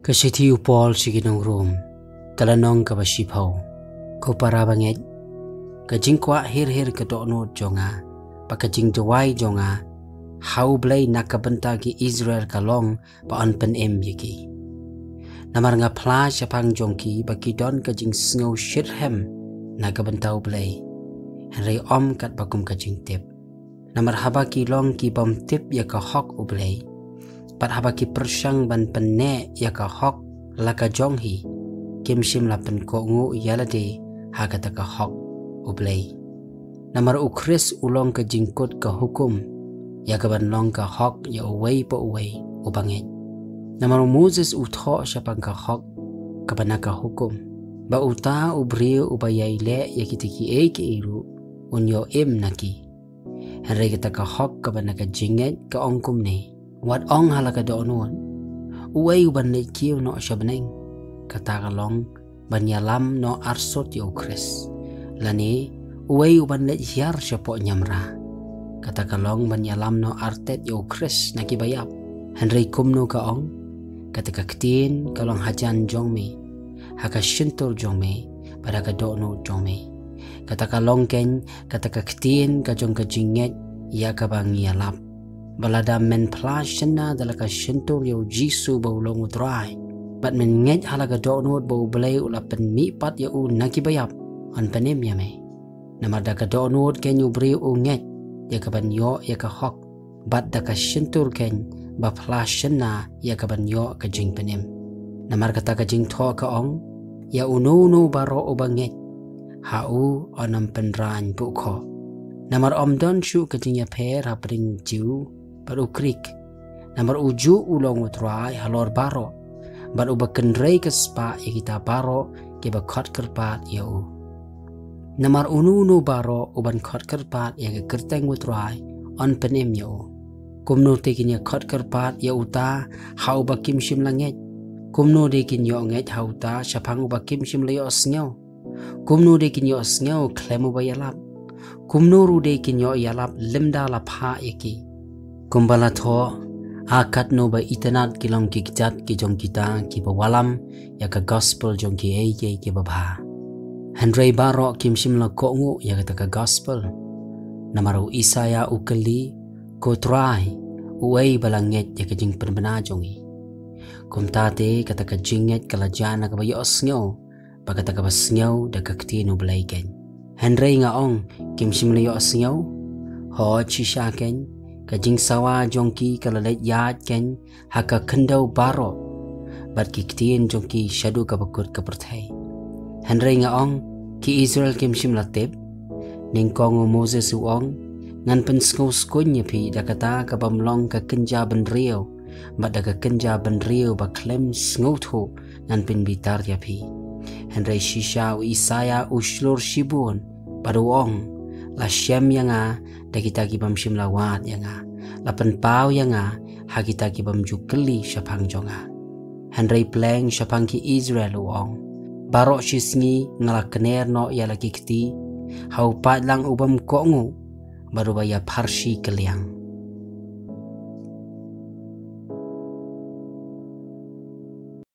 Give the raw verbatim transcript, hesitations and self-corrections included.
Ka shithi u Paul sha ki nong Rom, ka lynnong kaba shiphew. Ko para bangeit, ka jingkwah hir hir ka dohnud jong nga, bad ka jingduwai jong nga ha U Blei na ka bynta ki Israel ka long ba yn pynim ïa ki. Namar nga phla shaphang jong ki ba ki don ka jingsngew shitrhem na ka bynta U Blei, hynrei ym katba kum ka jingtip. Namar haba ki long ki bym tip ïa ka hok U Blei, bad haba ki pyrshang ban pynneh ïa ka hok la ka jong hi, kim shym la pynkohnguh ïa lade ha kata ka hok U Blei. Namar U Khrist u long ka jingkut ka hukum ïa kaban long ka hok ïa uwei pa uwei uba ngeit. Namar u Moses u thoh shaphang ka hok kaba na ka hukum, ba uta u briew uba ïai leh ïa kita kiei kiei ruh un ïoh im na ki. Hynrei kata ka hok kaba na ka jingngeit ka ong kumne: Wat ong ha la ka dohnud, uei uban leit kiew noh sha bneng? Kata ka long ban ïalam noh arsut ïa U Khrist. Lane, uei uban leit hiar shapoh niamra? Kata ka long ban ïalam noh artet ïa U Khrist na ki baïap. Hynrei kumno ka ong? Kata ka ktien ka long hajan jong me, ha ka shyntur jong me, bad ha ka dohnud jong me. Kata ka long keiñ kata ka ktien ka jong ka jingngeit ïa kaba ngi ïalap, ba lada men phla shynna da la ka shyntur ïa U Jisu ba u long U Trai, bad men ngeit ha la ka dohnud ba U Blei u la pynmihpat ïa u na ki baïap, yn pynim ïa me. Namar da ka dohnud keiñ u briew u ngeit ïa kaban ïoh ïa ka hok, bad da ka shyntur keiñ ba phla shynna ïa kaban ïoh ka jingpynim. Namar kata ka jingthoh ka ong: Ïa uno uno baroh uba ngeit ha u yn ym pynraiñ pukhoh. Namar ym don shuh ka jingïapher hapdeng Jiw bad u Grik, namar ujuh u long U Trai halor baroh, bad uba kynrei ka spah ïa kita baroh kiba khot kyrpad ïa u. Namar uno uno baroh uban khot kyrpad ïa ka kyrteng U Trai yn pynim ïa u. Kumno te kin ïa khot kyrpad ïa uta ha uba kim shym la ngeit? Kumno de kin ïoh ngeit ha uta shaphang uba kim shym la ïohsngew? Kumno de kin ïohsngew khlem uba ïalap? Kumno ruh de kin ïoh ïalap lymda la phah ïa ki? Kumba la thoh: A katno ba itynnad ki long ki kjat ki jong kita kiba wallam ïa ka gospel jong kiei kiei kiba bha. Hynrei baroh kim shym la kohnguh ïa kata ka gospel. Namar u Isaïah u kylli: Ko Trai, uei ba la ngeit ïa ka jingpynbna jong ngi? Kumta te kata ka jingngeit ka la jia na kaba ïohsngew, bad kata kaba sngew da ka ktien U Blei keiñ. Hynrei nga ong, kim shym la ïohsngew? Hooid shisha keiñ, ka jingsawa jong ki ka la leit ïaid keiñ ha ka khyndew baroh, bad ki ktien jong ki shaduh kaba kut ka pyrthei. Hynrei nga ong, ki Israel kim shym la tip? Nyngkong u Moses u ong: Ngan pynsngewskuiñ ïa phi da kata ka bym long ka kynja bynriew, bad da ka kynja bynriew ba khlem sngewthuh ngan pynbitar ïa phi. Hynrei shisha u Isaïah u shlur shibun, bad u ong: La shem ïa nga da kita ki bym shym la wad ïa nga, la pynpaw ïa nga ha kita ki bym ju kylli shaphang jong nga. Hynrei pleng shaphang ki Israel u ong: Baroh shisngi nga la kner noh ïa la ki kti ha u paidlang u bym kohnguh bad uba ïapharshi kylliang.